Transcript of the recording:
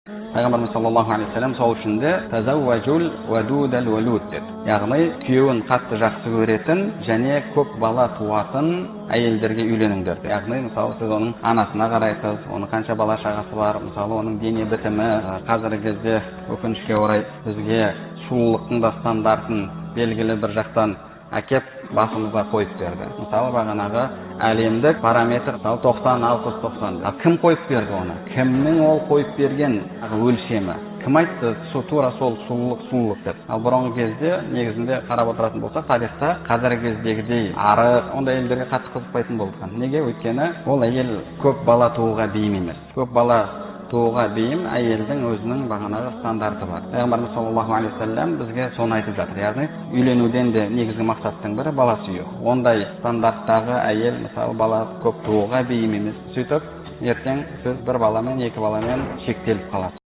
Пайғамбарымыз саллаллаху алейхи вассалам сол үшін де тазауажул уадудал уалуд деді. Яғни күйеуін қатты жақсы көретін және көп бала туатын әйелдерге үйленіңдер. Яғни мысалы сіз оның анасына қарайсыз, оның қанша бала шағасы бар, мысалы оның дене бітімі. Қазіргі кезде өкінішке орай бізге сұлулықтың да стандартын белгілі бір жақтан әкеп басымызға қойып берді. Мысалы бағанағы әлемдік параметр, мысалы 90, 60, 90. Ал кім қойып берді оны? Кімнің ол қойып берген өлшемі? Кім айтты тура сол сұлулық, сұлулық деп? Ал бұрынғы кезде негізінде қарап отыратын болсақ, тарихта қазіргі кездегідей арық ондай әйелдерге қатты қызықпайтын болған. Неге? Өйткені ол әйел көп бала тууға бейім емес. Көп бала тууға бейім әйелдің өзінің бағанағы стандарты бар. Пайғамбарымыз саллаллаху алейхи вассалам бізге соны айтып жатыр. Яғни үйленуден де негізгі мақсаттың бірі бала сүю. Ондай стандарттағы әйел мысалы бала көп тууға бейім емес. Сөйтіп ертең сіз бір баламен, екі баламен шектеліп қаласыз.